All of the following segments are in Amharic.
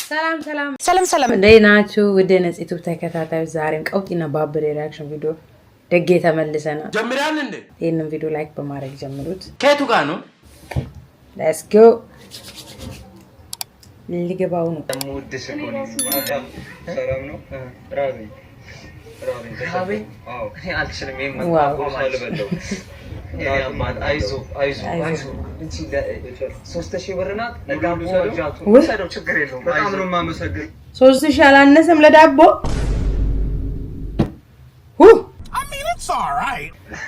ሰላም ሰላም ሰላም ሰላም፣ እንዴት ናችሁ? ውድ ነጽ ዩቱብ ተከታታዮች ዛሬም ቀውጢና ባበደ reaction ቪዲዮ ደጌ ተመልሰናል። ጀምራል እንዴ? ይህንን ቪዲዮ like በማድረግ ጀምሩት። ከየቱ ጋር ነው? Let's go። ሊገባው ነው። ሰላም ነው። ራበኝ ራበኝ። አልችልም። Wow። አይዞህ አይዞህ አይዞህ። 3000 ብር ናት። ለዳቦ መግዛቱ ውይ። ውሰደው፣ ችግር የለውም። በጣም ነው የማመሰግን። 3000 አላነሰም ለዳቦ ሁ።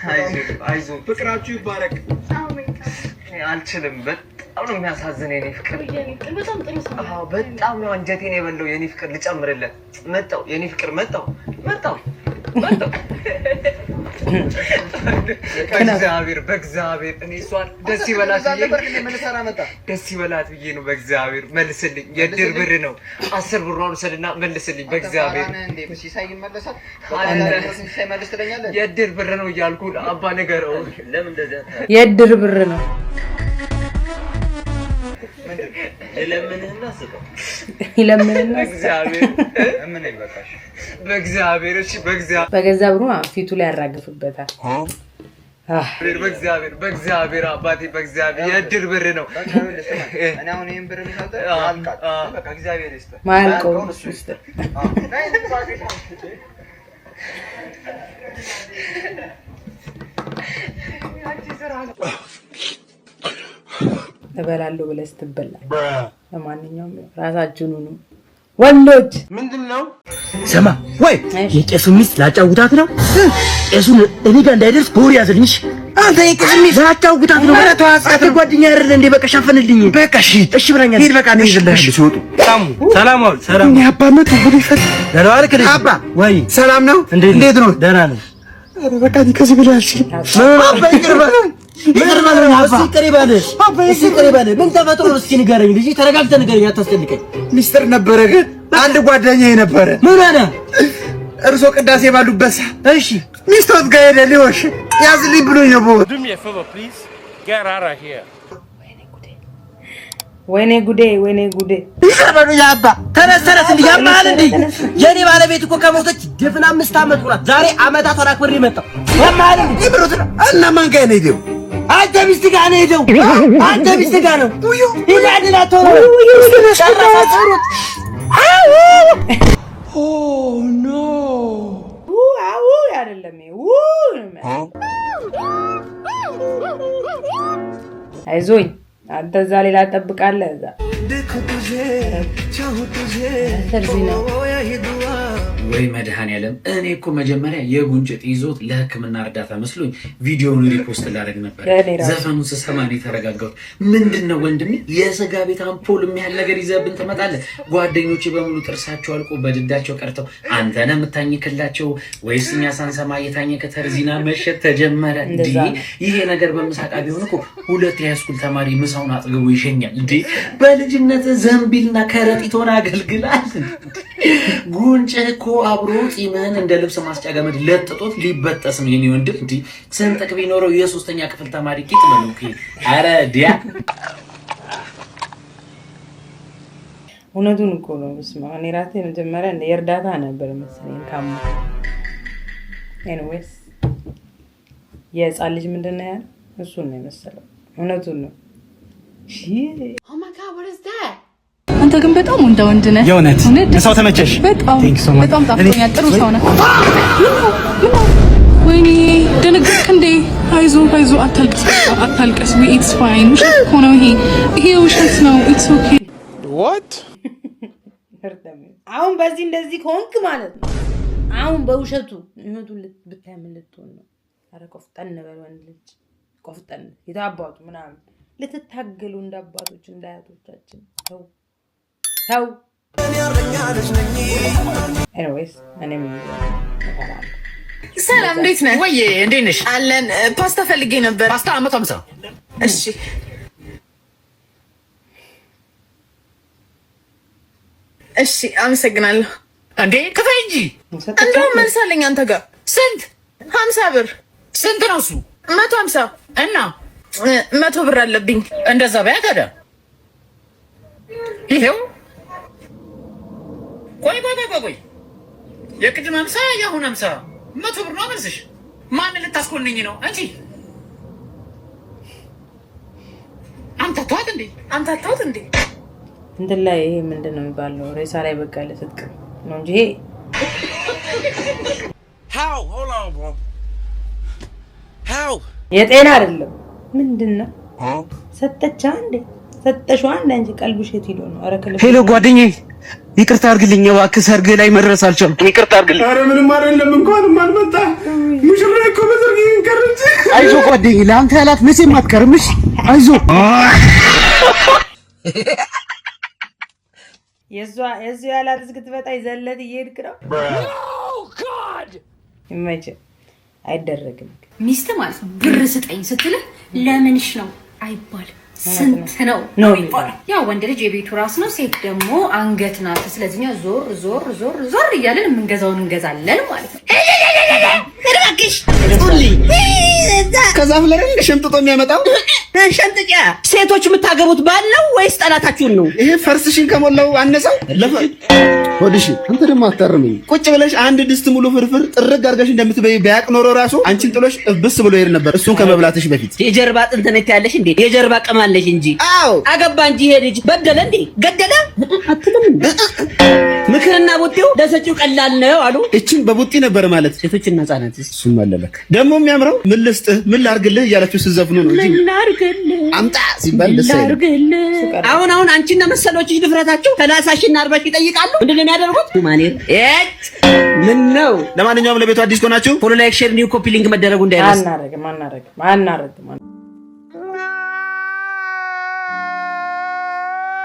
አይዞህ አይዞህ። ፍቅራችሁ ይባረክ። እኔ አልችልም። በጣም ነው የሚያሳዝን የኔ ፍቅር። በጣም ጥሩ ሰው ነው። አዎ በጣም ነው አንጀቴን የበላው የኔ ፍቅር። ልጨምርለት መጣው የኔ ፍቅር፣ መጣው መጣው መጣው። በእግዚአብሔር በእግዚአብሔር፣ እኔ እሷን ደስ ይበላት ብዬ ምን ሰራ መጣ? ደስ ይበላት ብዬ ነው። በእግዚአብሔር መልስልኝ። የድር ብር ነው። 10 ብሯን ውሰድና መልስልኝ። በእግዚአብሔር እንዴ ሲሳይ ይመለሳል? ሲሳይ መልስ ትለኛለህ? የድር ብር ነው እያልኩ አባ ንገረው። ለምን እንደዚያ የእድር ብር ነው። ልለምንህና ስጠው። ይለምንና በእግዚአብሔር። ምን ይበቃሽ? በእግዚአብሔር፣ እሺ በእግዚአብሔር። በገዛ ብሩ ፊቱ ላይ ያራግፍበታል። አህ፣ በእግዚአብሔር በእግዚአብሔር አባቴ በእግዚአብሔር የእድር ብር ነው። በቃ ይኸውልህ ስማኝ፣ እኔ አሁን ይሄን ብር የምሰጥህ ያልቃል። በቃ እግዚአብሔር ይስጥህ። ማያልቀው ማያልቀውን እሱ ይስጥህ። አዎ። ነይ እባክሽ። እበላለሁ ብለህ ስትበላ። ለማንኛውም ራሳችሁን ሁኑ ወንዶች። ምንድን ነው? ስማ ወይ፣ የቄሱ ሚስት ላጫውታት ነው። ቄሱን እኔ ጋር እንዳይደርስ በወሬ ያዝልኝ። እሺ? አንተ የቄሱ ሚስት ላጫውታት ነው። ኧረ ተው፣ አንተ ጓደኛ አይደለ እንዴ? በቃ ሸፍንልኝ። በቃ እሺ፣ እሺ ብላኛለች። ሂድ በቃ፣ እኔ ይዤልሃለሁ ሲወጡ። ሰላም ዋሉ። ሰላም። እኔ አባ መጡ ብሎ ይፈት ደህና ዋልክ? ልጅ? አባ ወይ ሰላም ነው? እንዴት ነው? ደህና ነኝ። ኧረ በቃ እኔ ከዚህ በላይ አልችልም። አባ ይቅር በለኝ፣ ይቅር በለኝ አባ። እስኪ ይቅር ይበልህ፣ እስኪ ይቅር ይበልህ። ምን ተፈጥሮ ነው? እስኪ ንገረኝ ልጅ፣ ተረጋግተህ ንገረኝ፣ አታስጨንቀኝ። ሚስጥር ነበረ ግን አንድ ጓደኛዬ ነበረ። ምን ሆነ? እርሶ ቅዳሴ ባሉበት ሰዓት እሺ ሚስቶት ጋር ሄደ ሊወሽ ያዝልኝ ብሎኝ ነው። ወይኔ ጉዴ፣ ወይኔ ጉዴ። ይቅር በሉኝ አባ። ተነስ ተነስ፣ እንዲህ ያማል እንዲህ። የኔ ባለቤት እኮ ከሞተች ድፍን 5 ዓመት ሆናት። ዛሬ ዓመታቷን አክብሬ መጣሁ። ያማል እንዲህ። ይብሩት እና ማን ጋር ነው የሄደው? አንተ ሚስት ጋር ነው የሄደው። አንተ ሚስት ጋር ነው። ይላድላ ቶሎ ጨረሳችሁት። ው አው አይደለም ይሄ ው ነው የሚያስብለው። አይዞኝ አንተ እዛ ሌላ ጠብቃለህ እዛ ተርዚና። ወይ መድኃኔዓለም! እኔ እኮ መጀመሪያ የጉንጭት ይዞት ለሕክምና እርዳታ መስሎኝ ቪዲዮውን repost ላደርግ ነበር። የእኔ ራሱ። ዘፈኑን ስሰማ ነው የተረጋጋሁት። ምንድን ነው ወንድሜ፣ የስጋ ቤት አምፖል የሚያህል ነገር ይዘብን ትመጣለህ? ጓደኞቼ በሙሉ ጥርሳቸው አልቆ በድዳቸው ቀርተው አንተ ነህ የምታኝክላቸው ወይስ እኛ ሳንሰማ እየታኘከ ተርዚና መሸጥ ተጀመረ? እንዲህ እንደዛ ነው። ይሄ ነገር በምሳቃ ቢሆን እኮ ሁለት የ high school ተማሪ ምሳውን አጥግቦ ይሸኛል። እንዴ በልጅነት ዘንቢልና ከረጢት ሆነ አገልግላል። ጉንጭህ እኮ አብሮ ፂምህን እንደ ልብስ ማስጫ ገመድ ለጥጦት ሊበጠስ ነው የኔ ወንድም። እንዲህ ስንጥቅ ቢኖረው የሶስተኛ ክፍል ተማሪ ቂጥ በለው። ኧረ ዲያ። እውነቱን እኮ ነው። በስመ አብ፣ እኔ ራሴ መጀመሪያ እንደ የእርዳታ ነበር መሰለኝ ታሞ። Anyways የህፃን ልጅ ምንድን ነው ያለው? እሱን ነው የመሰለው። እውነቱን ነው። ሺ። አንተ ግን በጣም ወንዳ ወንድ ነህ። የእውነት እውነት ደስ ሰው ተመቸሽ? በጣም። Thank you so much. በጣም ጣፍጦኛል። ጥሩ ሰው ነህ። ምነው? ወይኔ ደነገጥክ እንዴ? አይዞህ አይዞህ፣ አታልቅስ አታልቅስ። It's fine። ውሸት እኮ ነው ይሄ፣ ይሄ ውሸት ነው። It's okay። አሁን በዚህ እንደዚህ ከሆንክ ማለት ነው። አሁን በውሸቱ እውነቱን ብታይ ምን ልትሆን ነው? ኧረ ቆፍጠን በል ወንድ ልጅ ቆፍጠን። የታባቱ ምናምን ልትታገሉ እንደ አባቶች እንደ አያቶቻችን። ተው ተው። Anyways እኔም እፈራለሁ። ሰላም፣ እንዴት ነህ? ወይ እንዴት ነሽ? አለን። ፓስታ ፈልጌ ነበር። ፓስታ 150። እሺ። እሺ፣ አመሰግናለሁ። እንዴ ክፈይ እንጂ። እንደውም መልሳለኝ አንተ ጋር። ስንት? 50 ብር። ስንት ነው እሱ? 150። እና 100 ብር አለብኝ። እንደዛ በያ ታዲያ ይሄው። ቆይ ቆይ ቆይ ቆይ፣ የቅድም 50 የአሁን 50 100 ብር ነው መልስሽ። ማንን ልታስኮንኝ ነው አንቺ? አምታቷት እንዴ? አምታቷት እንዴ? እንትን ላይ ይሄ ምንድን ነው የሚባለው? ሬሳ ላይ በቃለ ስትቅም ነው እንጂ ይሄ How? Hold on, bro. How? የጤና አይደለም። ምንድን ነው ሰጠቻ እንዴ? ሰጠሽዋ እንዴ? አንቺ ቀልብሽ የት ሄዶ ነው? ኧረ ከልብ Hello ጓደኛዬ፣ ይቅርታ አድርግልኝ እባክህ፣ ሰርግ ላይ መድረስ አልቻልኩም። ይቅርታ አድርግልኝ። ኧረ ምንም አይደለም፣ እንኳንም አልመጣ። ሙሽራ እኮ በሰርግ ቀረች። አይዞህ ጓደኛዬ፣ ለአንተ ያላት መቼም አትቀርም። እሺ አይዞህ። የእሷ የእሱ ያላት እስክትመጣ ይዘለት እየሄድክ ነው። ይመችህ። አይደረግም። ሚስት ማለት ነው ብር ስጠኝ ስትልህ ለምንሽ ነው አይባልም። ስንት ነው ነው ይባላል። ያው ወንድ ልጅ የቤቱ ራስ ነው፣ ሴት ደግሞ አንገት ናት። ስለዚህ እኛ ዞር ዞር ዞር ዞር እያለን የምንገዛውን እንገዛለን ማለት ነው። እባክሽ ጡሊ ከዛፍ ላይ አይደል ሸምጥጦ የሚያመጣው? ሸምጥጫ። ሴቶች የምታገቡት ባል ነው ወይስ ጠላታችሁን ነው? ይሄ ፈርስሽን ከሞላው አነሳው ሆድሽ። አንተ ደግሞ አታርመኝ። ቁጭ ብለሽ አንድ ድስት ሙሉ ፍርፍር ጥርግ አድርገሽ እንደምትበይ ቢያቅ ኖሮ ራሱ አንቺን ጥሎሽ እብስ ብሎ ይሄድ ነበር፣ እሱን ከመብላትሽ በፊት። የጀርባ አጥንት ነች ያለሽ እንዴ? የጀርባ ቅማለሽ እንጂ። አዎ አገባ እንጂ ይሄ ልጅ በደለ እንዴ? ገደለ አትልም እንዴ? ምክርና ቡጢው ለሰጪው ቀላል ነው አሉ። እችን በቡጢ ነበር ማለት። ሴቶችና ህጻናት እሱም አለለክ ደግሞ የሚያምረው ምን ልስጥህ ምን ላርግልህ እያላችሁ ስትዘፍኑ ነው እንጂ ምን ላርግልህ አምጣ ሲባል ደስ አይልም። ላርግልህ። አሁን አሁን አንቺና መሰሎችሽ ድፍረታችሁ 30 ሺህ እና 40 ሺህ ይጠይቃሉ። ምንድን ነው የሚያደርጉት? ማኔር ምን ነው? ለማንኛውም ለቤቱ አዲስ ከሆናችሁ follow፣ like፣ share፣ new copy link መደረጉ እንዳይረሳ። አናረግም፣ አናረግም፣ አናረግም።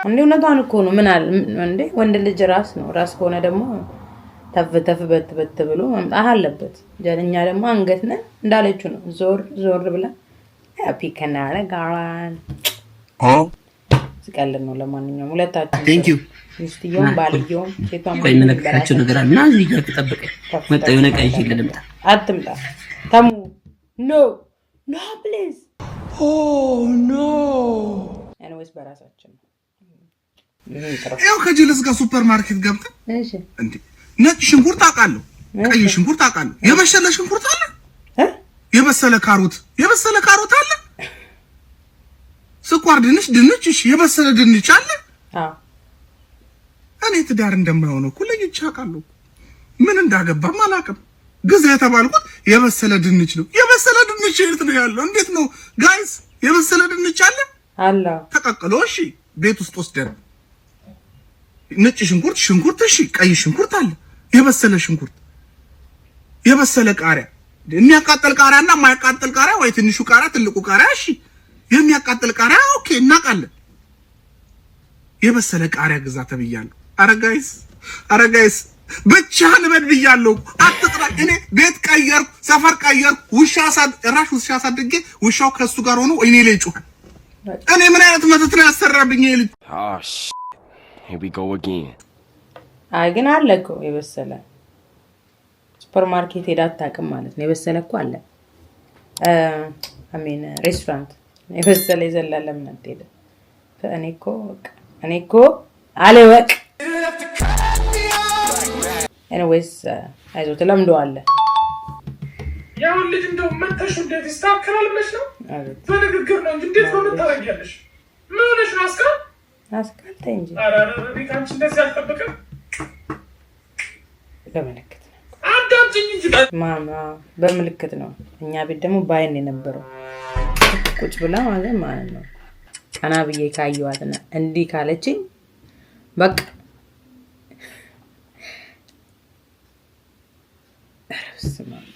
እንዴ እውነቷን እኮ ነው። ምን አለ እንዴ ወንድ ልጅ ራስ ነው። ራስ ከሆነ ደግሞ ተፍ ተፍ በት በት ብሎ መምጣት አለበት። እኛ ደግሞ አንገት ነን እንዳለችው ነው። ዞር ዞር ብለን pick እናደርጋለን። ስቀልድ ነው። ለማንኛውም ሁለታችን Thank you. ሚስትየውም ባልየውም ሴቷም ቆይ የምነግራቸው ነገር አለ እና እዚህ ጋር ጠብቀኝ። መጣ የሆነ ዕቃ ይዤ ልምጣ። አትምጣ ተሙ። No, no, please. Oh no. Anyways በራሳችን ነው። ይኸው ከጀለስ ጋር ሱፐር ማርኬት ገብተን እሺ እንዴ ነጭ ሽንኩርት አውቃለሁ፣ ቀይ ሽንኩርት አውቃለሁ። የበሰለ ሽንኩርት አለ፣ የበሰለ ካሮት፣ የበሰለ ካሮት አለ። ስኳር ድንች፣ ድንች፣ እሺ፣ የበሰለ ድንች አለ። እኔ ትዳር እንደማይሆነው እኮ ለይቼ አውቃለሁ። ምን እንዳገባም አላውቅም። ግዛ የተባልኩት የበሰለ ድንች ነው። የበሰለ ድንች የት ነው ያለው? እንዴት ነው guys? የበሰለ ድንች አለ አለ ተቀቅሎ፣ እሺ፣ ቤት ውስጥ ወስደን ነጭ ሽንኩርት፣ ሽንኩርት፣ እሺ፣ ቀይ ሽንኩርት አለ፣ የበሰለ ሽንኩርት፣ የበሰለ ቃሪያ፣ የሚያቃጥል ቃሪያና የማያቃጥል ቃሪያ ወይ ትንሹ ቃሪያ፣ ትልቁ ቃሪያ፣ እሺ፣ የሚያቃጥል ቃሪያ okay፣ እናውቃለን። የበሰለ ቃሪያ ግዛ ተብያለሁ። አረ guys፣ አረ guys፣ ብቻህን እበድ ብያለሁ። አትጥራ። እኔ ቤት ቀየርኩ፣ ሰፈር ቀየርኩ፣ ውሻ ጭራሽ ውሻ አሳድጌ ውሻው ከእሱ ጋር ሆኖ እኔ ላይ ጮኸ። እኔ ምን አይነት መተት ነው ያሰራብኝ ይሄ ልጅ? Oh shit. Here we go again. አይ ግን አለ እኮ የበሰለ። ሱፐር ማርኬት ሄዳ አታውቅም ማለት ነው። የበሰለ እኮ አለ። I mean ሬስቶራንት የበሰለ ይዘላል። ለምን አትሄድም? እኔ እኮ በቃ እኔ እኮ አልወቅ። Anyways አይዞህ ትለምደዋለህ። ያሁን ልጅ እንደው መተሽ እንዴት ይስተካከላል ብለሽ ነው? በንግግር ነው እንጂ እንዴት በምን ታደርጊያለሽ? ምን ሆነሽ ነው አስካል? አስካል ተይ እንጂ። ኧረ ኧረ እኔ ከአንቺ እንደዚህ አልጠብቅም። በምልክት ነው። አዳምጪኝ እንጂ። ማማ በምልክት ነው። እኛ ቤት ደግሞ በአይን የነበረው ቁጭ ብላ ማለት ማለት ነው። ቀና ብዬ ካየኋትና እንዲህ ካለችኝ በቃ ኧረ በስመ አብ።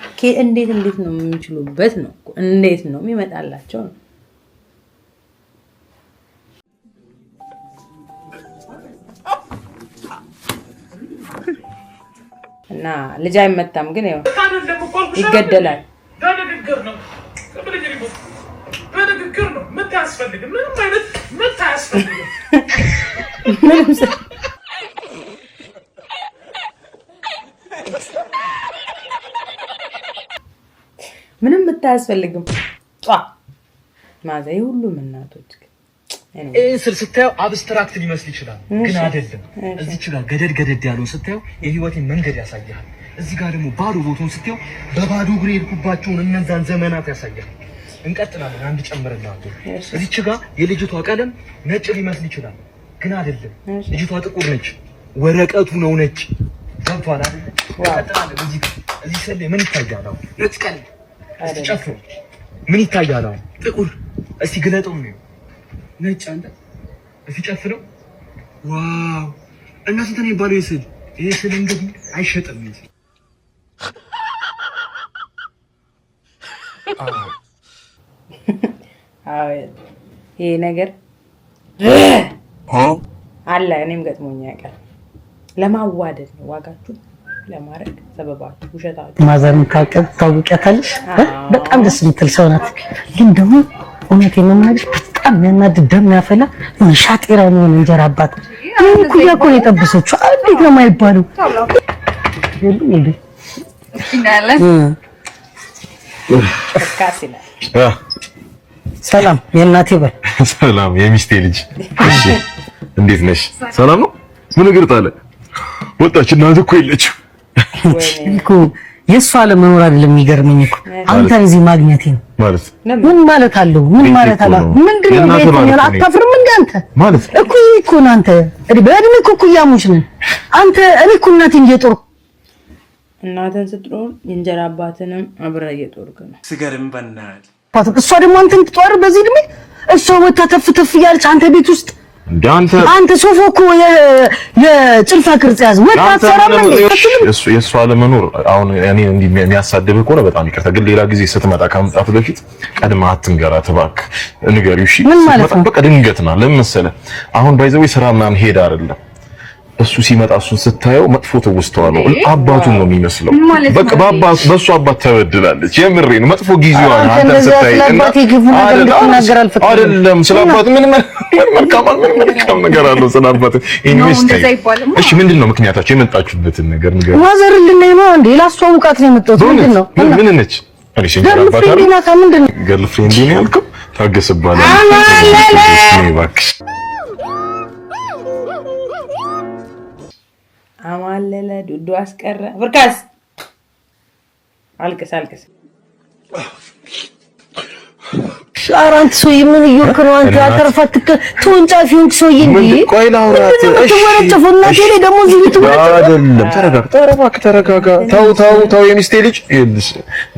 እንዴት እንዴት ነው የሚችሉበት ነው እኮ። እንዴት ነው የሚመጣላቸው ነው። እና ልጅ አይመታም፣ ግን ያው አይደለም እኮ አልኩሽ አይደል? ይገደላል። በንግግር ነው። ብልኝ remote በንግግር ነው። ምት አያስፈልግም። ምንም አይነት ምት አያስፈልግም። ምንም ምንም ምት አያስፈልግም። ጧ ማዘ የሁሉም እናቶች ግን ይህን ስል ስታየው abstract ሊመስል ይችላል፣ ግን አይደለም። እዚች ጋር ገደድ ገደድ ያለውን ስታየው የህይወቴን መንገድ ያሳያል። እዚህ ጋር ደግሞ ባዶ ቦታውን ስታየው በባዶ እግሬ የሄድኩባቸውን እነዛን ዘመናት ያሳያል። እንቀጥላለን። አንድ ጨምርልሃለሁ። እዚች ጋር የልጅቷ ቀለም ነጭ ሊመስል ይችላል፣ ግን አይደለም። ልጅቷ ጥቁር ነች፣ ወረቀቱ ነው ነጭ። ገብቷል አይደል? እንቀጥላለን። እዚህ እዚህ ስል ምን ይታያል? አሁን ነጭ ቀለም። እስቲ ጨፍሮ ምን ይታያል? አሁን ጥቁር። እስቲ ግለጠው ነው ነጭ። አንተ እስቲ ጨፍረው። Wow! እና ስንት ነው የሚባለው ይህ ስዕል? ይህ ስዕል እንግዲህ አይሸጥም። ይህ ስዕል አዎ ይሄ ነገር አለ። እኔም ገጥሞኝ ያውቃል። ለማዋደድ ነው ዋጋችሁ ለማድረግ ሰበባችሁ ውሸታችሁ። ማዘርን ታውቂያታለሽ? በጣም ደስ የምትል ሰው ናት። ግን ደግሞ እውነቴን ነው የምነግርሽ በጣም የሚያናድድ ደም ያፈላ የሆነ ሻጤራ የሆነ እንጀራ አባት። እኔን እኩያ እኮ ነው የጠበሰችው። እንዴት ነው የማይባለው? የሉም እንዴ? ፍርካስ ይላል። ሰላም የእናቴ በል። ሰላም የሚስቴ ልጅ። እሺ እንዴት ነሽ? ሰላም ነው። ምን እግር ጣለ? ወጣች። እናት እኮ የለችም። እኮ የእሷ አለመኖር አይደለም የሚገርመኝ እኮ አንተን እዚህ ማግኘቴ ነው። ማለት ምን ማለት አለው? ምን ማለት አለው? ምንድን ነው የእናትህ ቤት ማለት ነው። አታፍርም እንደ አንተ ማለት እኮ ይሄ እኮ ነው አንተ በእድሜ እኮ እኩያሞች ነን። አንተ እኔ እኮ እናቴን እየጦርኩ እናትን ስትጦር የእንጀራ አባትንም አብረህ እየጦርክ ነው። ስገርም በናት እሷ ደግሞ አንተን ትጦር በዚህ እድሜ እሷ ወታ ተፍ ተፍ እያለች አንተ ቤት ውስጥ እንደ አንተ አንተ ሶፋ እኮ የጭልፋ ቅርጽ ያዝ ወታ አትሰራም እንዴ? እሱ የእሱ አለመኖር አሁን እኔ እንዲህ የሚያሳድብህ ከሆነ በጣም ይቅርታ። ግን ሌላ ጊዜ ስትመጣ ከመምጣቱ በፊት ቀድመህ አትንገራት እባክህ፣ ንገሪው። እሺ ምን ማለት ስትመጣ ነው? በቃ ድንገት ና። ለምን መሰለህ አሁን by the way ስራ ምናምን ሄድ አይደለም እሱ ሲመጣ እሱን ስታየው መጥፎ ትውስታዋ ነው። አባቱን ነው የሚመስለው። ምን ማለት በቃ ነው? በአባቱ በእሱ አባት ተበድላለች። የምሬ ነው። መጥፎ ጊዜዋ ነው። አንተ አንተን እንደዛ ስታይ ስለ እና አባቴ ክፉ ነገር አይደለም እንድትናገር አልፈቅድም። አይደለም ስለ አባት ምን ምን መልካም ምን መልካም ነገር አለው ስለ አባት። Anyways እንደዛ ተይው። አይባልማ። እሺ ምንድን ነው ምክንያታችሁ? የመጣችሁበትን ነገር ንገሩኝ። ማዘር ልናይ ነው እንዴ? ላስተዋውቃት ነው የመጣሁት። ምንድን ነው? ምን ምን ነች? እኔ ሲንጀራ አባት Girlfriend አይደል? ናታ። ምንድን ነው? Girlfriend ነው ያልከው? ታገስ እባላለሁ። አማለለ! እባክሽ አማለለ ዱዱ አስቀረ። ፍርካስ አልቅስ አልቅስ። ኧረ አንተ ሰውዬ ምን እየሆንክ ነው? አንተ አተርፋት ተወንጫፊ ሆንክ ሰውዬ። እንዴ ቆይ ላውራት። ምንድን ነው የምትወረጨፈው? እናቴ ላይ ደግሞ እዚህ ልትወረጨፍ አይደለም። ተረጋጋ፣ ኧረ እባክህ ተረጋጋ። ተው ተው ተው፣ የሚስቴ ልጅ ይኸውልሽ፣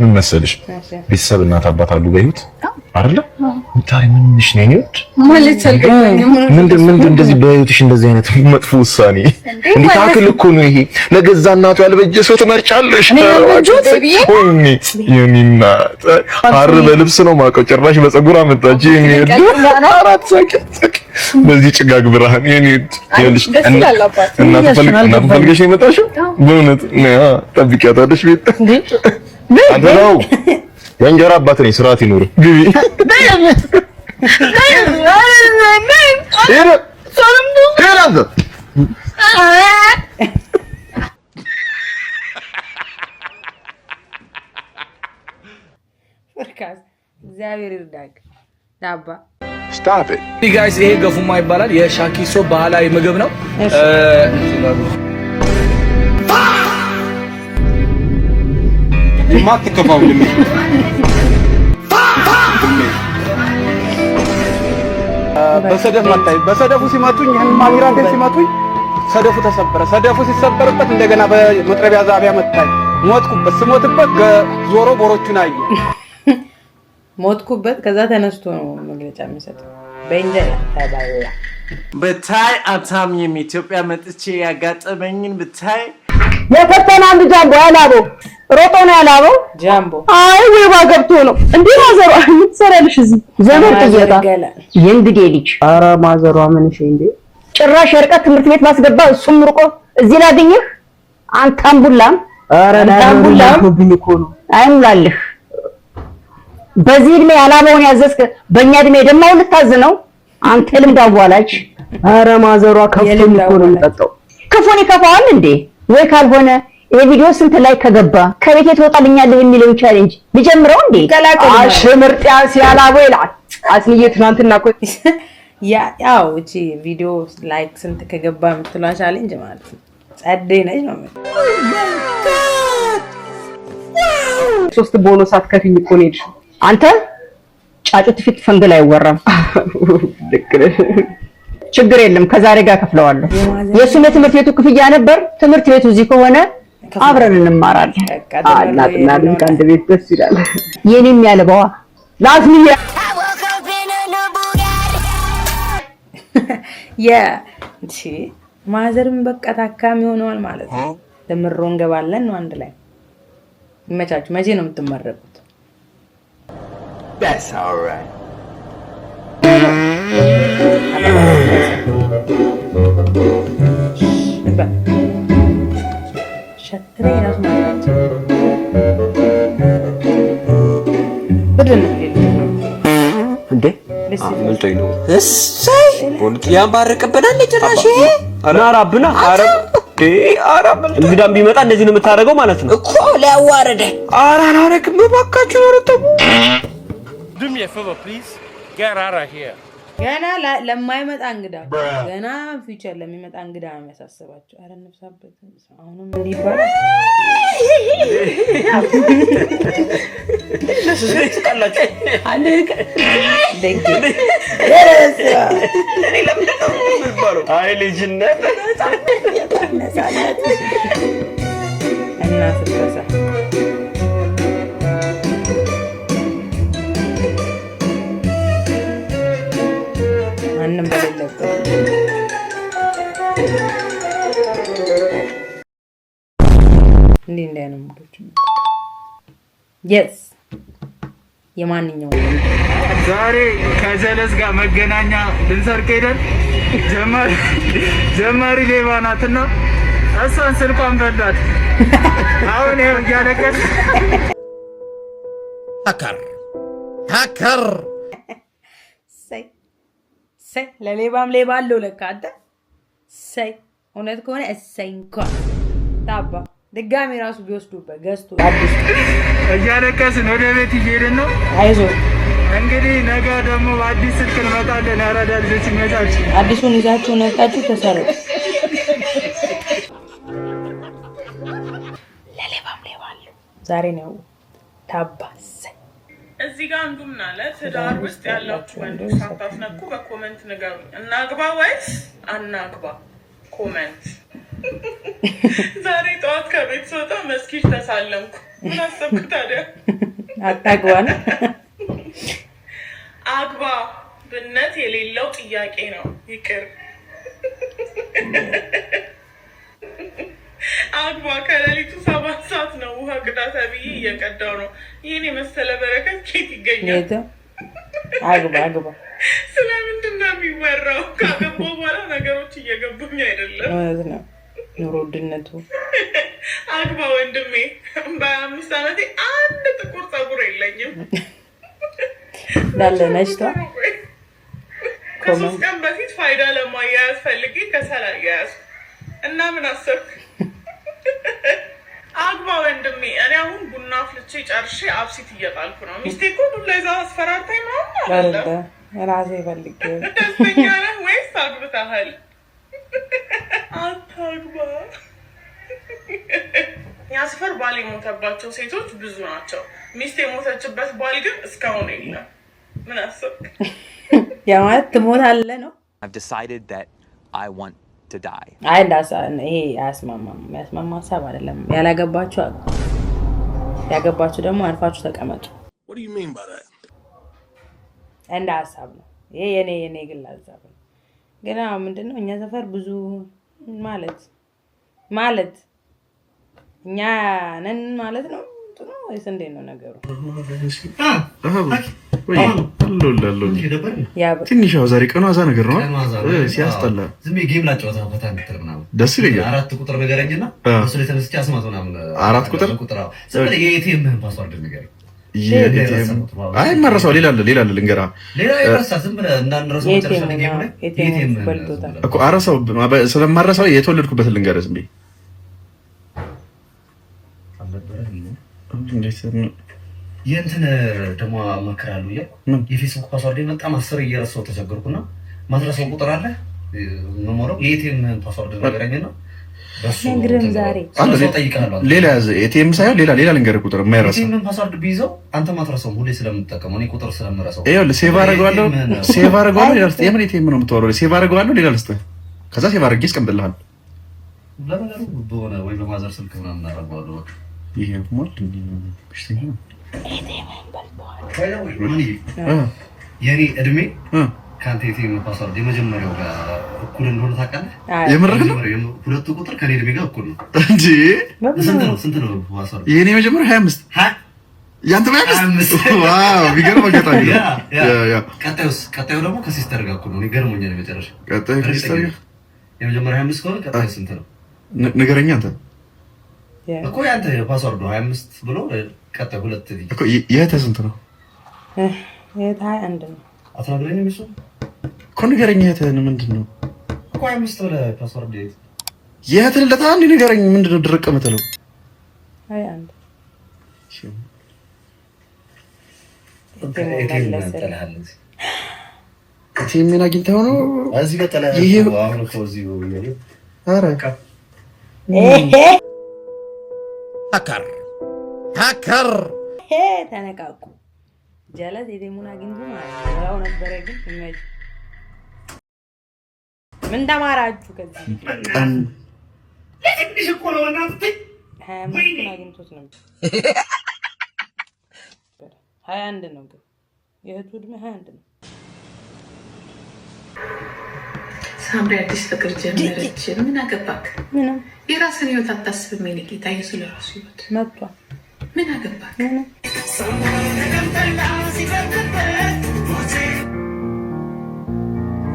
ምን መሰለሽ ቤተሰብ እናት አባት አሉ በህይወት አይደለ? ታዲያ ምንሽ ነው የኔ ውድ? ማለት አልገባኝም። ምንድን ምንድን እንደዚህ በህይወትሽ እንደዚህ አይነት መጥፎ ውሳኔ እንዴ? ታክል እኮ ነው ይሄ። ለገዛ እናቱ ያልበጀ ሰው ትመርጫለሽ? እኔ ያልበጀሁት? ወይኔ የኔ እናት ሐር በልብስ ነው የማውቀው፣ ጭራሽ በፀጉር አመጣች። የኔ ውድ አራት ሳቂ ሳቂ በዚህ ጭጋግ ብርሃን የኔ ውድ ይኸውልሽ፣ ደስ ይላል አባት። እናቱ ፈልግ እናቱ ፈልገሽ ነው የመጣሽው? በእውነት ነያ ጠብቂያታለሽ ቤት አንተ ነው የእንጀራ አባት ነኝ። ስርዓት ይኑር። ግቢ ሄደ ሄደ አንተ ፍርካስ እግዚአብሔር ይርዳክ ዳባ Stop it. Guys ይሄ ገፉማ ይባላል። የሻኪሶ ባህላዊ ምግብ ነው። ማትከፋው ወንድሜ በሰደፍ መታኝ። በሰደፉ ሲመቱኝ ይህን ማሚራ እንዴት ሲመቱኝ ሰደፉ ተሰበረ። ሰደፉ ሲሰበርበት እንደገና በመጥረቢያ ዛቢያ መታኝ። ሞትኩበት። ስሞትበት ዞሮ ቦሮቹን አየ። ሞትኩበት። ከዛ ተነስቶ ነው መግለጫ የሚሰጠው። በእንጀራ ተበላ። ብታይ አታምኝም። ኢትዮጵያ መጥቼ ያጋጠመኝን ብታይ። የፈተና አንድ ጃምቦ ያላበው ሮጦ ነው ያላበው። ጃምቦ አይ ወይባ ገብቶ ነው እንዴ? ማዘሯ ምን ትሰሪያለሽ እዚህ? ዘመድ ጥየቃ የእንግዴ ልጅ። ኧረ ማዘሯ ምን እሺ እንዴ! ጭራሽ የርቀት ትምህርት ቤት ባስገባ እሱም ርቆ እዚህ ላግኝህ። አንተ አምቡላም፣ ኧረ አምቡላም እኮ ነው አይሙላልህ። በዚህ እድሜ ያላበውን ያዘዝክ፣ በእኛ እድሜ ደማውን ልታዝ ነው አንተ ልምድ አዋላጅ። ኧረ ማዘሯ ከፍቶኝ እኮ ነው የምጠጣው። ክፉን ይከፋዋል እንዴ? ወይ ካልሆነ ይሄ ቪዲዮ ስንት ላይ ከገባ ከቤቴ ትወጣልኛለህ የሚለውን challenge ልጀምረው እንዴ? አሽምርጥ ያላበው ይላል አስንዬ። ትናንትና እኮ ያው እቺ ቪዲዮ like ስንት ከገባ የምትሏ challenge ማለት ነው። ጸዴ ነች ነው የምልህ። 3 ቦኖስ አትከፊኝ እኮ ነው የሄድሽው። አንተ ጫጩት ፊት ፈንግል አይወራም። ልክ ነህ። ችግር የለም፣ ከዛሬ ጋር ከፍለዋለሁ። የእሱም የትምህርት ቤቱ ክፍያ ነበር። ትምህርት ቤቱ እዚህ ከሆነ አብረን እንማራለን። እናትና ልጅ ከአንድ ቤት ደስ ይላል። የኔም ያለባዋ ላስሚያ ማዘርም በቃ ታካሚ ሆነዋል ማለት ነው። ተምሮ እንገባለን ነው አንድ ላይ። ይመቻችሁ። መቼ ነው የምትመረቁት? That's all right. ሸትረኝ ራሱ ማለት ምንድን ነው? እንዴ አምልጦኝ ነው። እሰይ ያንባርቅብናል ጭራሽ። ናራብና እንግዳም ቢመጣ እንደዚህ ነው የምታደርገው ማለት ነው እኮ ሊያዋርደን። ኧረ አላደርግም እባካችሁ። ኧረ ተው። Do me a favor, please. Get out of here. ገና ለማይመጣ እንግዳ፣ ገና future ለሚመጣ እንግዳ ነው የሚያሳስባቸው። ኧረ እንብሳበት። አሁንም እንዲህ ይባላል። አይ ልጅነት እና ስትበዛ ማንም በሌለበት እንዲህ እንዲህ አይነት mood ኦች yes የማንኛውም ዛሬ ከጀለስ ጋር መገናኛ ልንሰርቅ ሄደን ጀማሪ ሌባ ናትና እሷን ስልኳን በሏት። አሁን ይኸው እያለቀስ Hacker hacker እሰይ እሰይ፣ ለሌባም ሌባ አለው ለካ አንተ። እሰይ እውነት ከሆነ እሰይ እንኳን ታባ ድጋሚ ራሱ ቢወስዱበት ገዝቶ አዲስ እያለቀስን ወደ ቤት እየሄድን ነው። አይዞ እንግዲህ ነገ ደግሞ በአዲስ ስልክ እንመጣለን። ያራዳ ልጆች ይመቻችሁ። አዲሱን ይዛችሁ ነጣችሁ ተሰሩ። ለሌባም ሌባ አለው። ዛሬ ነው ታባ። እሰይ እዚህ ጋር አንዱ ምን አለ፣ ትዳር ውስጥ ያላችሁ ወንዶች ሳታስነኩ በ comment ንገሩኝ፣ እናግባ ወይስ አናግባ? Comment። ዛሬ ጠዋት ከቤት ስወጣ መስጊድ ተሳለምኩ። ምን አሰብክ ታዲያ? አታግባ ነው። አግባ ብነት የሌለው ጥያቄ ነው። ይቅር አግባ። ከሌሊቱ 7 ሰዓት ነው። ውሃ ቅዳ ተብዬ እየቀዳው ነው። ይህን የመሰለ በረከት ኬት ይገኛል? የት? አግባ አግባ። ስለምንድን ነው የሚወራው? ካገባሁ በኋላ ነገሮች እየገቡኝ አይደለም። እውነት ነው። ኑሮ ውድነቱ አግባ ወንድሜ። በ25 ዓመቴ አንድ ጥቁር ፀጉር የለኝም። እንዳለ ነጭቷ። ከ3 ቀን በፊት ፋይዳ ለማያያዝ ፈልጌ ከሰል አያያዝኩ እና ምን አሰብክ? አግባ ወንድሜ። እኔ አሁን ቡና አፍልቼ ጨርሼ አብሲት እየጣልኩ ነው። ሚስቴ እኮ ዱላ ይዛ አስፈራርታኝ ምናምን አይደለም። ራሴ ፈልጌ። ደስተኛ ነህ ወይስ አግብተሃል? አታግባ። እኛ ሰፈር ባል የሞተባቸው ሴቶች ብዙ ናቸው። ሚስት የሞተችበት ባል ግን እስካሁን የለም። ምን አሰብክ? ያ ማለት ትሞታለህ ነው። I've decided that I want to die. አይ ይሄ አያስማማም። የሚያስማማ ሀሳብ አይደለም። ያላገባችሁ አግቡ፣ ያገባችሁ ደግሞ አርፋችሁ ተቀመጡ። What do you mean by that? እንደ ሀሳብ ነው ይሄ የኔ ግል ሀሳብ ነው። ግን አሁን ምንድነው እኛ ሰፈር ብዙ ማለት እኛ ነን ማለት ነው እንትኑ ወይስ እንዴት ነው ነገሩ? ትንሽ ያው ዛሬ ቀኑ አዛ ነገር ነው፣ ሲያስጠላ። ዝም ብዬ game ላጫወት ነው፣ ፈታ እንድትል ምናምን። ደስ ይለኛል። አራት ቁጥር ንገረኝና እሱ ላይ ተነስቼ አስማት ምናምን። አራት ቁጥር? ቁጥር አዎ። ዝም ብለህ የ ATM ህን password ንገረኝ። የ ATM አይ መረሳው፣ ሌላ አለ፣ ሌላ አለ ልንገርህ። ሌላ የረሳ ዝም ብለህ እንዳንረሳው መጨረሻ ላይ game ላይ የ ATM እኮ አረሳው ስለማረሳው የተወለድኩበትን ልንገርህ ዝም ብዬ። እንዴት ነው? የእንትን ደግሞ አማክራለሁ እያልኩ የ Facebook password በጣም አስር እየረሳው ተቸገርኩና ማትረሳው ቁጥር አለ የምሞላው የ ATM password ነገረኝና በሱ ነግርም ዛሬ አለ እጠይቅሃለሁ። ሌላ ያዘ ATM ሳይሆን ሌላ ሌላ ልንገርህ ቁጥር የማይረሳ ATM password ቢይዘው አንተ ማትረሳው ሁሌ ስለምጠቀመው እኔ ቁጥር ስለምረሳው ይኸውልህ save አደርገዋለሁ፣ save አደርገዋለሁ። ሌላ ልስጥህ። የምን ATM ነው የምታወራው? Save አደርገዋለሁ፣ ሌላ ልስጥህ። ከዛ save አድርጌ አስቀምጥልሃለሁ። ለነገሩ በሆነ ወይ በ mother ስልክ ምናምን አደርገዋለሁ። በቃ ይሄ ሞል በሽተኛ ነው። የኔ እድሜ ከአንተ ATM password የመጀመሪያው ጋር እኩል እንደሆነ ታውቃለህ? የምርህ ነው? ሁለቱ ቁጥር ከኔ እድሜ ጋር እኩል ነው። እንጂ ስንት ነው? ስንት ነው password? የኔ የመጀመሪያው 25፣ ያንተ 25። Wow፣ ቢገርም አጋጣሚ ነው። Yeah። ቀጣዩስ? ቀጣዩ ደግሞ ከ sister ጋር እኩል ነው። እኔ ገርሞኛል። የመጨረሻ ቀጣዩ ከ sister ጋር የመጀመሪያው 25 ከሆነ ቀጣዩ ስንት ነው? ንገረኛ አንተ። እኮ ያንተ password ኡ 25 ብሎ ቀጣዩ ሁለት እኮ የእህትህ ስንት ነው? የእህትህ 21 ነው። አትነግረኝም? እሱ እኮ ንገረኝ። እህትህን ምንድን ነው እኮ 25 ብለህ password የእህትህን ልደታ አንዴ ንገረኝ። ምንድን ነው ድርቅ የምትለው? 21። ATM ን አግኝተኸው ነው? እዚህ ጋር ጥለህ ይሄ አሁን እኮ እዚሁ ኧረ Hacker hacker ተነቃቁ። ጀለስ ATM ኡን አግኝቶ ማለት ነው። ብላው ነበረ ግን ይመች። ምን ተማራችሁ ከዚህ? ለትንሽ እኮ ነው እናንተ። 25ን አግኝቶት ነበር። 21 ነው ግን የእህቱ እድሜ 21 ነው። ሳምሪ አዲስ ፍቅር ጀመረች። ምን አገባክ? ምንም የራስን ህይወት አታስብም። የኔ ጌታ የሱ ለራሱ ህይወት መጥቷል። ምን አገባክ?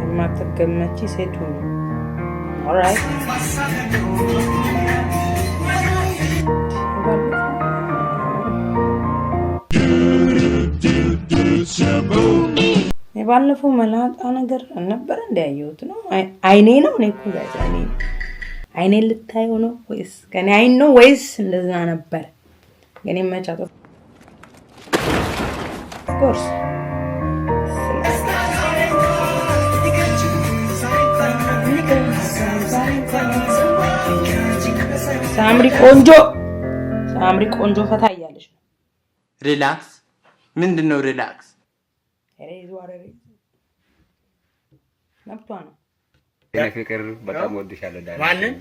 የማትገመቺ ሴት ሁኚ። Alright፣ የባለፈው መላጣ ነገር ነበረ እንዲያየሁት ነው። አይኔ ነው፣ እኔ እኮ guys አይኔ ነው። አይኔን ልታየው ነው ወይስ ከኔ አይን ነው ወይስ እንደዛ ነበር? ግን መቻቶ of course ሳምሪ ቆንጆ፣ ሳምሪ ቆንጆ ፈታ እያለች ነው። Relax ምንድን ነው relax? ኧረ ይዞ ኧረ ይዞ መብቷ ነው። የኔ ፍቅር በጣም ወድሻለሁ። ዳና ማንን?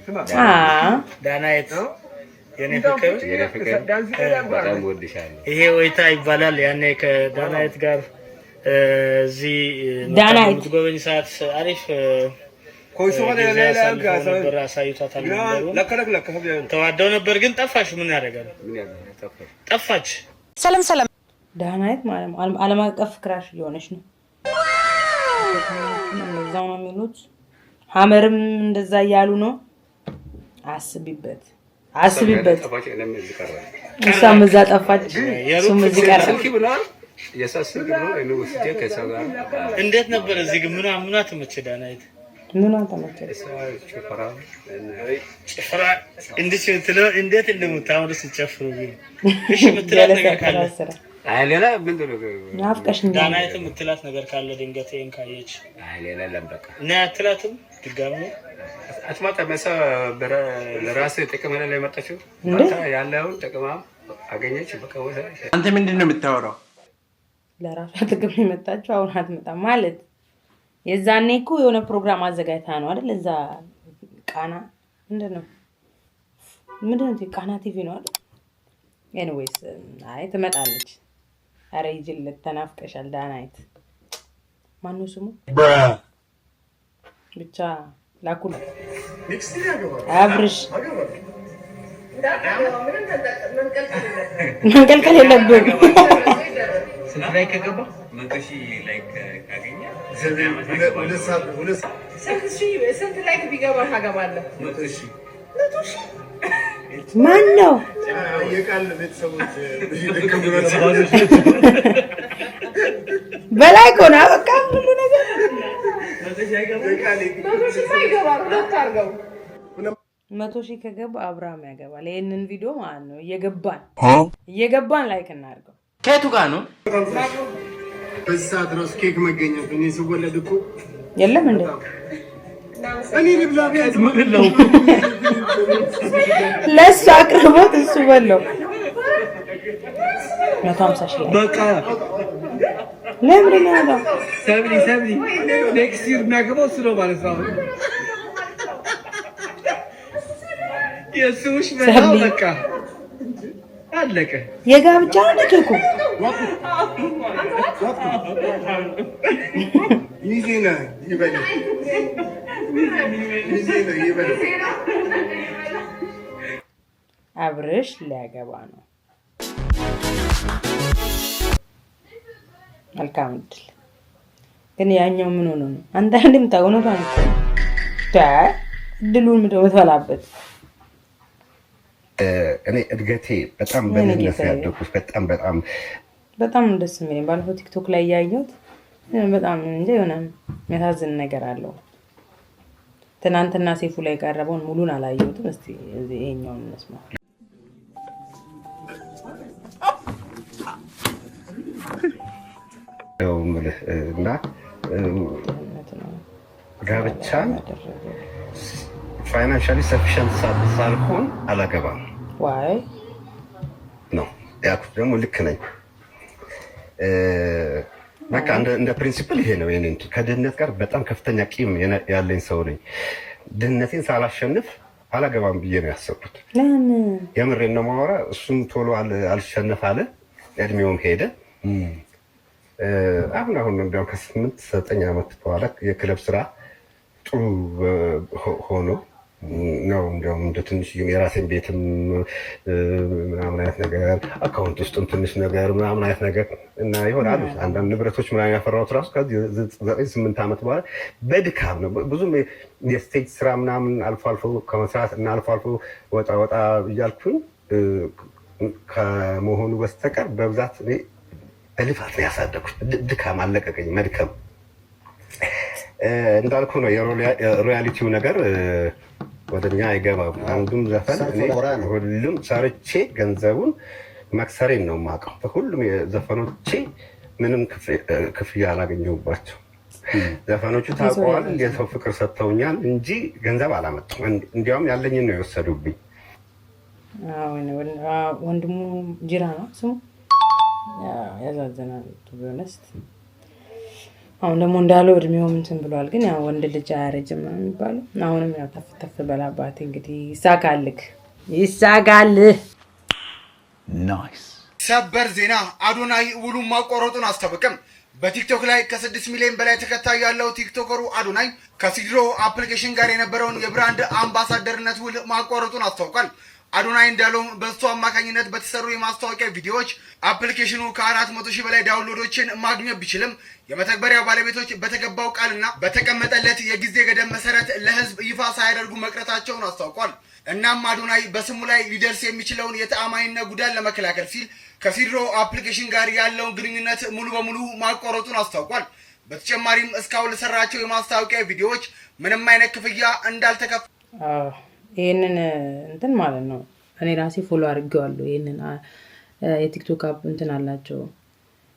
ዳናየት የኔ ፍቅር፣ የኔ ፍቅር በጣም ወድሻለሁ። ይሄ ወይታ ይባላል። ያኔ ከዳናየት ጋር እዚህ ዳናይት የምትጎበኝ ሰዓት አሪፍ ጊዜ አሳልፈው ነበር። አሳይቷታል መንደሩን። ተዋደው ነበር፣ ግን ጠፋሽ። ምን ያደርጋል? ጠፋች። ሰላም ሰላም። ዳናይት ማለት ነው ዓለም አቀፍ crush እየሆነች ነው። እንደዛው ነው የሚሉት። ሀመርም እንደዛ እያሉ ነው። አስቢበት፣ አስቢበት። እሷም እዛ ጠፋች፣ እሱም እዚህ ቀረ። እንዴት ነበር እዚህ ግን? ምኗ ምኗ ተመቸ ዳናይት? ምኗ ተመቸ? ጭፈራ እንዴት የምትለው እንዴት እንደምታምሩ ስትጨፍሩ ግን። እሺ የምትላት ነገር ካለ አይ ሌላ ምንድን ነው? ናፍቀሽኛል። ዳናይት የምትላት ነገር ካለ ድንገት ይሄን ካየች አይ ሌላ የለም በቃ። እና አትላትም ድጋሚ? አትመጣም። እሷ ለራስህ ጥቅም ላይ የመጣችው ያለውን ጥቅማ አገኘች። በቃ ወሰደች። አንተ ምንድን ነው የምታወራው? ለራሷ ጥቅም የመጣችው አሁን አትመጣም ማለት የዛኔ እኮ የሆነ ፕሮግራም አዘጋጅታ ነው አይደል? እዛ ቃና ምንድን ነው ምንድን ነው ቃና ቲቪ ነው አይደል? Anyways አይ ትመጣለች። ኧረ ይጅለት ተናፍቀሻል ዳናይት። ማነው ስሙ? ብቻ ላኩላት። አብርሽ መንቀልቀል የለብህም። ስንት ላይ ከገባ 100,000 like ካገኘ ስንት like ቢገባ ታገባለህ? 100,000። 100,000? ማን ነው? የቃል ቤተሰቦች በላይ እኮ ነው። በቃ ሁሉ ነገር 100,000 ይገባል። ሁለት አድርገው 100,000 ከገባ አብርሃም ያገባል። ይህንን ቪዲዮ ማለት ነው እየገባን እየገባን like እናድርገው። ከየቱ ጋር ነው? በዚህ ሰዓት ራሱ ኬክ መገኘቱ እኔ ስወለድ እኮ የለም እንዴ? እኔ ልብላ ቢያንስ። ለእሱ አቅርቦት እሱ በለው። 150,000 ላይ በቃ። ለምንድን ነው ያመጣው? ሰብሊ፣ ሰብሊ፣ next year የሚያገባው እሱ ነው ማለት ነው። የእሱ ውሽ በጣም ሰብሊ። በቃ አለቀ። የጋብቻ ነው ኬኩ። ሚዜ ነህ ይበል፣ ሚዜ ነህ ይበል። አብርሽ ሊያገባ ነው። መልካም እድል። ግን ያኛው ምን ሆኖ ነው? አንዳንዴም እውነቷን እኮ ነው። እድሉን ምንድን ነው የምትበላበት? እኔ እድገቴ በጣም ወይኔ በድህነት ነው ጌታዬ። ያደግኩት። በጣም በጣም። በጣም ነው ደስ የሚለኝ። ባለፈው ቲክቶክ ላይ ያየሁት በጣም እንጃ የሆነ የሚያሳዝን ነገር አለው። ትናንትና ሴፉ ላይ የቀረበውን ሙሉን አላየሁትም። እስቲ እዚህ ይሄኛውን እንስማ። ነው የምልህ እና ጋብቻን financially sufficient ሳልሆን አላገባም Why? ነው ያልኩት። ደግሞ ልክ ነኝ። በቃ እንደ principle ይሄ ነው የኔ እንትን። ከድህነት ጋር በጣም ከፍተኛ ቂም ያለኝ ሰው ነኝ። ድህነቴን ሳላሸንፍ አላገባም ብዬ ነው ያሰብኩት። ለምን? የምሬን ነው የማወራ። እሱም ቶሎ አልሸነፍ አለ፣ እድሜውም ሄደ። አሁን አሁን እንዲያውም ከ8-9 ዓመት በኋላ የክለብ ስራ ጥሩ ሆኖ ነው እንዲያውም እንደ ትንሽ የራሴን ቤትም ምናምን አይነት ነገር፣ account ውስጥም ትንሽ ነገር ምናምን አይነት ነገር እና ይሆናል አንዳንድ ንብረቶች ምናምን ያፈራሁት ራሱ ከዚህ 9-8 ዓመት በኋላ በድካም ነው። ብዙም የ stage ስራ ምናምን አልፎ አልፎ ከመስራት እና አልፎ አልፎ ወጣ ወጣ እያልኩኝ ከመሆኑ በስተቀር በብዛት እኔ በልፋት ነው ያሳደግኩት። ድካም አለቀቀኝ፣ መድከም እንዳልኩ ነው። የ royalty ው ነገር ወደኛ አይገባም። አንዱም ዘፈን እኔ ሁሉም ሰርቼ ገንዘቡን መክሰሬን ነው የማውቀው። ሁሉም የዘፈኖቼ ምንም ክፍያ አላገኘሁባቸው። ዘፈኖቹ ታውቀዋል፣ የሰው ፍቅር ሰጥተውኛል እንጂ ገንዘብ አላመጡም። እንዲያውም ያለኝን ነው የወሰዱብኝ። ወንድሙ ጅራ ነው ስሙ። ያሳዝናል። To be honest አሁን ደግሞ እንዳለው እድሜውም እንትን ብሏል። ግን ያው ወንድ ልጅ አያረጅም ነው የሚባለው። አሁንም ያው ተፍ ተፍ በል አባቴ፣ እንግዲህ ይሳካልክ፣ ይሳካልህ። Nice. ሰበር ዜና፣ አዶናይ ውሉን ማቋረጡን አስታወቀም። በቲክቶክ ላይ ከ6 ሚሊዮን በላይ ተከታይ ያለው ቲክቶከሩ አዶናይ ከሲድሮ application ጋር የነበረውን የ brand አምባሳደርነት ውል ማቋረጡን አስታውቋል። አዶናይ እንዳለውም በእሱ አማካኝነት በተሰሩ የማስታወቂያ ቪዲዮዎች application ኑ ከ400,000 በላይ download ኦችን ማግኘት ቢችልም የመተግበሪያ ባለቤቶች በተገባው ቃልና በተቀመጠለት የጊዜ ገደብ መሰረት ለሕዝብ ይፋ ሳያደርጉ መቅረታቸውን አስታውቋል። እናም አዶናይ በስሙ ላይ ሊደርስ የሚችለውን የተአማኒነት ጉዳት ለመከላከል ሲል ከሲድሮ application ጋር ያለውን ግንኙነት ሙሉ በሙሉ ማቋረጡን አስታውቋል። በተጨማሪም እስካሁን ለሰራቸው የማስታወቂያ ቪዲዮዎች ምንም አይነት ክፍያ እንዳልተከፈ ይህንን እንትን ማለት ነው። እኔ ራሴ follow አድርጌዋለሁ። ይህንን የቲክቶክ app እንትን አላቸው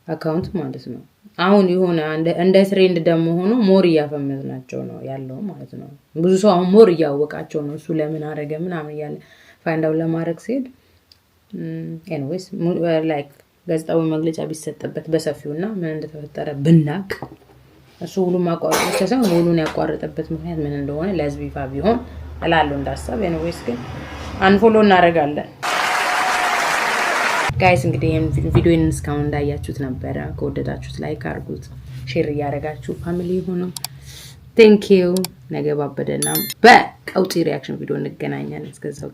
account ማለት ነው። አሁን የሆነ እንደ trend ደግሞ ሆኖ more እያፈመዝናቸው ነው ያለው ማለት ነው። ብዙ ሰው አሁን more እያወቃቸው ነው። እሱ ለምን አደረገ ምናምን እያለ find out ለማድረግ ሲሄድ፣ anyways like ጋዜጣዊ መግለጫ ቢሰጥበት በሰፊው እና ምን እንደተፈጠረ ብናቅ፣ እሱ ውሉን ማቋረጥ ብቻ ሳይሆን ውሉን ያቋረጠበት ምክንያት ምን እንደሆነ ለህዝብ ይፋ ቢሆን እላለሁ እንዳሳብ። Anyways ግን unfollow እናደርጋለን። Guys፣ እንግዲህ ይህን ቪዲዮን እስካሁን እንዳያችሁት ነበረ። ከወደዳችሁት like አድርጉት፣ share እያደረጋችሁ family ሆኖ thank you። ነገ ባበደና በቀውጢ reaction ቪዲዮ እንገናኛለን። እስከዛው